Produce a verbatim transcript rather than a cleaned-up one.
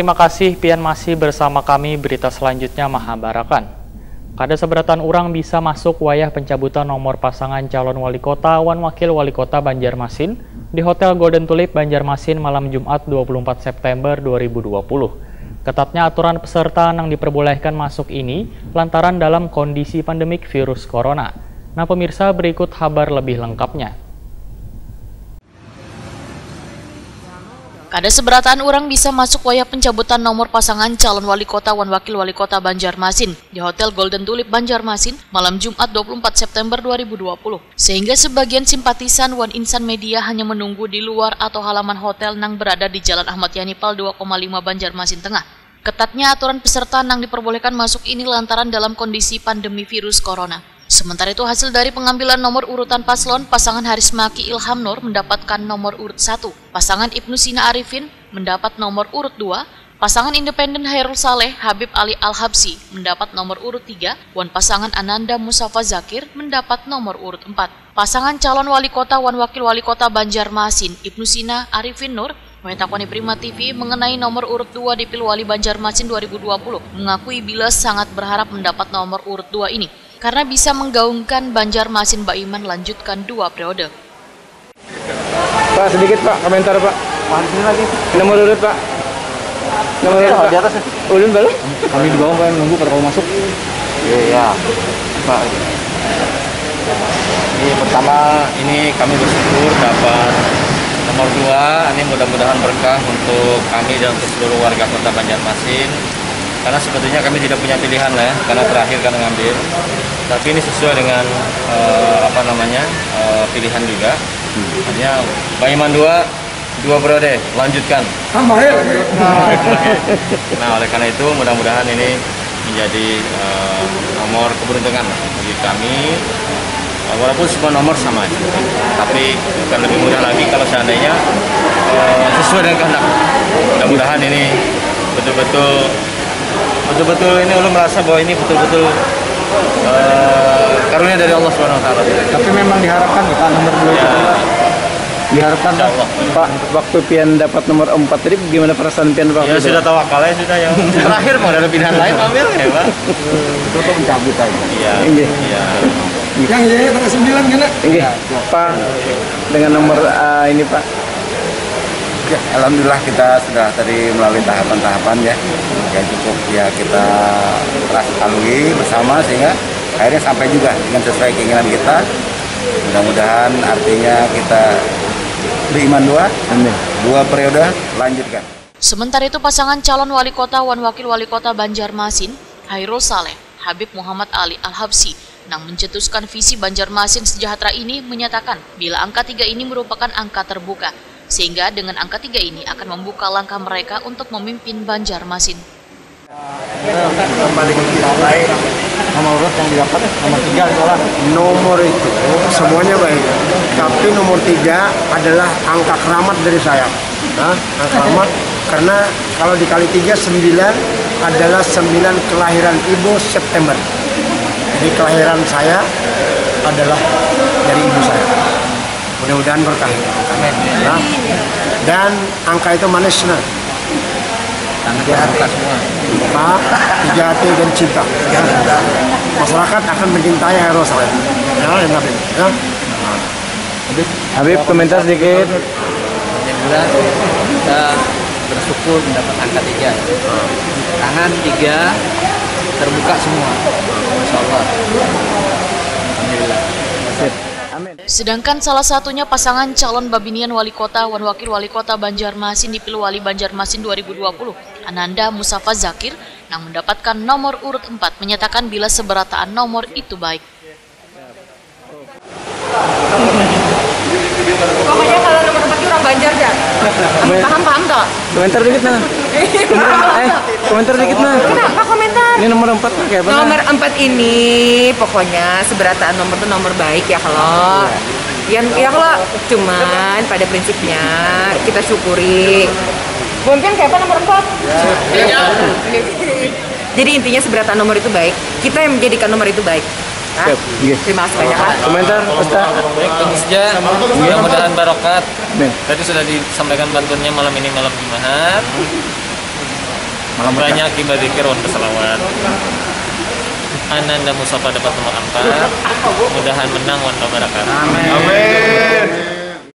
Terima kasih pian masih bersama kami, berita selanjutnya mahabarakan. Kada seberatan urang bisa masuk wayah pencabutan nomor pasangan calon wali kota wan wakil wali kota Banjarmasin di Hotel Golden Tulip Banjarmasin malam Jumat dua puluh empat September dua ribu dua puluh. Ketatnya aturan peserta nang diperbolehkan masuk ini lantaran dalam kondisi pandemik virus corona. Nah pemirsa, berikut habar lebih lengkapnya. Kada seberataan urang bisa masuk wayah pencabutan nomor pasangan calon wali kota wan wakil wali kota Banjarmasin di Hotel Golden Tulip Banjarmasin malam Jumat dua puluh empat September dua ribu dua puluh, sehingga sebagian simpatisan wan insan media hanya menunggu di luar atau halaman hotel nang berada di Jalan Ahmad Yani Pal dua koma lima Banjarmasin Tengah. Ketatnya aturan peserta nang diperbolehkan masuk ini lantaran dalam kondisi pandemi virus corona. Sementara itu, hasil dari pengambilan nomor urutan paslon, pasangan Harismaki Ilham Nur mendapatkan nomor urut satu, pasangan Ibnu Sina Arifin mendapat nomor urut dua, pasangan independen Hairul Saleh Habib Ali Al-Habsyi mendapat nomor urut tiga, wan pasangan Ananda Musafa Zakir mendapat nomor urut empat. Pasangan calon wali kota wan wakil wali kota Banjarmasin, Ibnu Sina Arifin Nur, metakuni Prima T V mengenai nomor urut dua di Pilwali Banjarmasin dua ribu dua puluh, mengakui bila sangat berharap mendapat nomor urut dua ini karena bisa menggaungkan Banjarmasin baiman lanjutkan dua periode. Pak, sedikit Pak, komentar Pak. Nomor urut Pak. Nomor urut Pak. Di atas. Ulun belum. Kami di bawah kan nunggu pada kalau masuk. Iya, iya. Pak. Ini pertama, ini kami bersyukur dapat nomor dua. Ini mudah-mudahan berkah untuk kami dan untuk seluruh warga kota Banjarmasin. Karena sebetulnya kami tidak punya pilihan lah ya, karena terakhir karena ngambil. Tapi ini sesuai dengan eh, apa namanya eh, pilihan juga. Artinya Baiman dua, dua periode, lanjutkan. Tambah ya. Nah, oleh karena itu mudah-mudahan ini menjadi eh, nomor keberuntungan bagi kami. Eh, Walaupun semua nomor sama aja, tapi akan lebih mudah lagi kalau seandainya eh, sesuai dengan kehendak. Mudah-mudahan ini betul-betul betul-betul ini ulun merasa bahwa ini betul-betul eh, karunia dari Allah Subhanahu Wa Taala. Tapi memang diharapkan kita nomor dua itu. Ya. Diharapkan Insya Allah. Pak, waktu pian dapat nomor empat tadi gimana perasaan pian waktu Ya itu? Sudah tawakal ya sudah ya. Terakhir mau ada pilihan lain ambil ya Pak. Itu tuh mencabut aja. Iya. Iya. Iya. Yang jadi tanggal sembilan kena. Iya. Pak, dengan nomor uh, ini Pak. Ya, alhamdulillah kita sudah tadi melalui tahapan-tahapan ya yang cukup ya kita lalui bersama sehingga akhirnya sampai juga dengan sesuai keinginan kita. Mudah-mudahan artinya kita beriman dua, Amin. Dua periode lanjutkan. Sementara itu, pasangan calon wali kota wan wakil wali kota Banjarmasin, Hairul Saleh, Habib Muhammad Ali Al-Habsyi, nang mencetuskan visi Banjarmasin Sejahtera ini menyatakan bila angka tiga ini merupakan angka terbuka, sehingga dengan angka tiga ini akan membuka langkah mereka untuk memimpin Banjarmasin. Kembali ke nomor urut yang didapat nomor tiga itu lah. Nomor itu semuanya baik, tapi nomor tiga adalah angka keramat dari saya. Nah, angka keramat karena kalau dikali tiga sembilan adalah sembilan kelahiran ibu September. Jadi kelahiran saya adalah dari ibu saya. Mudah-mudahan berkah. Amin. Ya. Dan angka itu manis nah. Tangan terbuka semua. Pak, tiga hati dan cinta. Ya. Masyarakat akan mencintai Hairul Saleh. Ya, enak ini. Ya. Habib, komentar sedikit. Alhamdulillah kita bersyukur mendapat angka tiga. Tangan tiga terbuka semua. Masya Allah. Alhamdulillah. Sedangkan salah satunya pasangan calon babinian wali kota wan wakil wali kota Banjarmasin di Pilwali Banjarmasin dua ribu dua puluh, Ananda Musafa Zakir, nang mendapatkan nomor urut empat menyatakan bila seberataan nomor itu baik. Pokoknya kalau nomor empat itu orang Banjar dah. Paham paham toh? Komentar dikit nah. Eh, komentar dikit nah. Kenapa komentar? Ini nomor empat kayak apa? Nomor empat ini pokoknya seberataan nomor tuh nomor baik ya kalau. Yang ya kalau cuman pada prinsipnya kita syukuri. Mungkin kayak apa nomor empat? Jadi intinya seberataan nomor itu baik. Kita yang menjadikan nomor itu baik. Nah, terima kasih banyak lah. Komentar, Ustaz. Baik, tentu saja. Mudah-mudahan barokat. Tadi sudah disampaikan pantunnya malam ini malam Jumat. Malam Banyak kita zikir wan berselawat. Ananda Mustafa dapat nomor empat. Mudahan menang wan nomor akan. Amin.